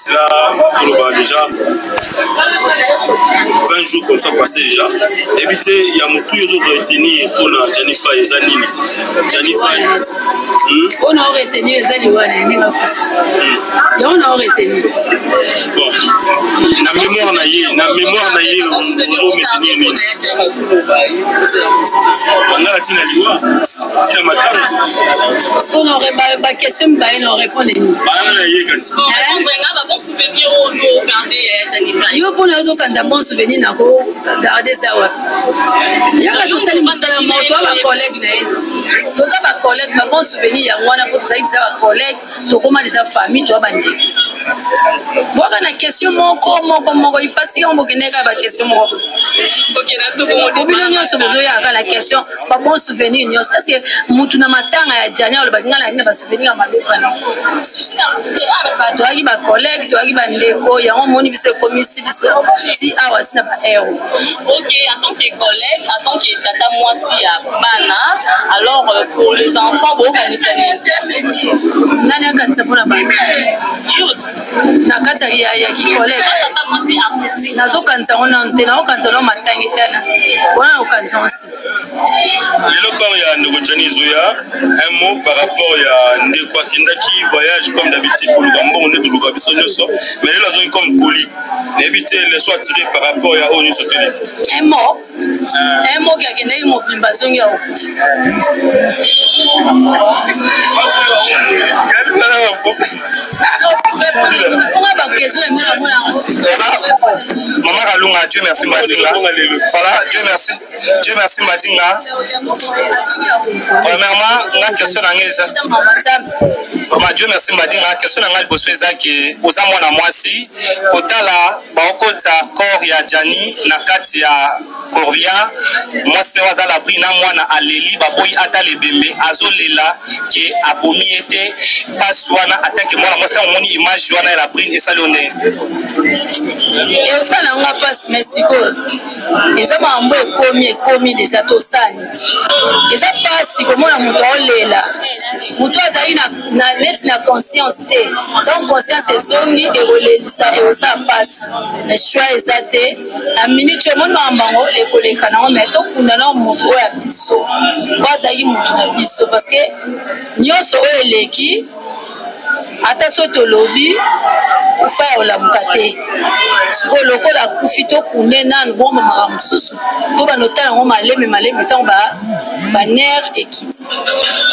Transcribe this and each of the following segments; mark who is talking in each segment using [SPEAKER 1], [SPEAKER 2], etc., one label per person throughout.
[SPEAKER 1] cela toloba déjà 20 jours comme ça passé déjà. Ebi te ya motu ozo retenir mpona Gianni Fay eza nini? Gianni Fay.
[SPEAKER 2] Oyo na retenir eza liwa na ye ndenge akufa. Yango na retenir.
[SPEAKER 1] Bon, na mémoire na ye, na mémoire na ye ozo retenir nini? Nga na tina liwa, tina matanga.
[SPEAKER 2] Sikoyo na ba question mibale na répondre nini?
[SPEAKER 1] Bana na ye kasi.
[SPEAKER 2] Yo mpona ozokanisa bon souvenir nako garde eza wapi? Yaka tosali mosala moko, toa bacollègue na ye, toza bacollègue, babon souvenir yango wana mpo tozali deja bacollègue, tokóma deja famille, toa bandeko. Bwaka na question moko moko moko, ifasi yango bokende kaka baquestion moko po bino nyonso bozoyaka na question babon souvenir nyonso. Est ce que mutu na matanga ya Jani alobaki ngai nayaki na basouvenir ya mabe pana? Tozalaki bacollègue, tozalaki bandeko, yango omoni biso ekomisi biso ti awa, ti na baero.
[SPEAKER 3] Ok, en tant que collègue, en tant que tata mwasi ya bana, alors pour les enfants, bokanisa nini?
[SPEAKER 2] Nani akanisa mpona bana?
[SPEAKER 3] Youth.
[SPEAKER 2] Na kati ya kicollègue
[SPEAKER 3] Tata mwasi artistique.
[SPEAKER 2] Nazokanisa yango nano te, nakokanisa nano matangi tala wana, nakokanisa yango nsima.
[SPEAKER 1] Lelo corps ya ndeko Gianni ezoya, un mot par rapport ya ndeko akendaki voyage comme d'habitude koluka mbongo nde toluka biso nyonso, mais lelo azongi comme colis. Nayebi te leçon à tirer par rapport ya oyo nyonso tele.
[SPEAKER 2] Un mot, un mot ke akendaki mobimba, azongi ya kokufa. Mponga baquestion na bino namona yango.
[SPEAKER 4] Mama Kalunga, Dieu merci Mbadinga. Voilà, Dieu merci. Dieu merci Mbadinga. Premièrement, nga question na ngai eza vraiment, Dieu merci Mbadinga, question na ngai liboso eza ke oza mwana mwasi, kotala baokota corps ya Gianni na kati ya corbillard, mwasi nayo aza labri na mwana, aleli, baboyi ata lebembe, azolela ke abomi ye te. Pasi wana, atanke mwana mwasi, ntango omoni image wana ya labrine, esali yo ndenge?
[SPEAKER 2] Esala nga mpasi, mais sikoyo eza makambo ekomi, ekomi deja, tosani. Eza mpasi komona moto aolela, moto azali na neti na conscience te. Donc conscience ezongi, ekolelisa, ekosala mpasi, mais choix eza te. Na minute omoni makambo yango ekoleka nango, mais tokunda nao moto oyo ya biso, oyo azalaki moto na biso, parce que nyonso oyo eleki, ata so tolobi kufa ya olamuka te. Sikoyo lokola akufi, tokunde nanu, bongo makambo mosusu to banda otala yango malembe malembe ntango banerfs ekiti.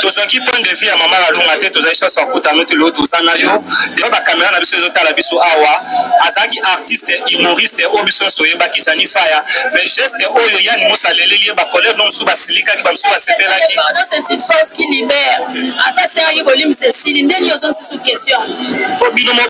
[SPEAKER 4] Tozwaki point de vue ya mama Kalunga te, tozali chance ya kokutana te. Lelo toza na yo deja, bacaméra na biso ezotala biso awa. Azalaki artiste humoriste oyo biso nyonso toyebaki, Gianni Faya, mais geste oyo Yani Mosa aleleli ye, bacollègue no mosusu basilikaki, bamosusu basepelaki.
[SPEAKER 2] Pardon, c'est une force qui libère. Asa asengaki bolimbisa, esili. Ndeni ozongisi su question?
[SPEAKER 4] Po bino.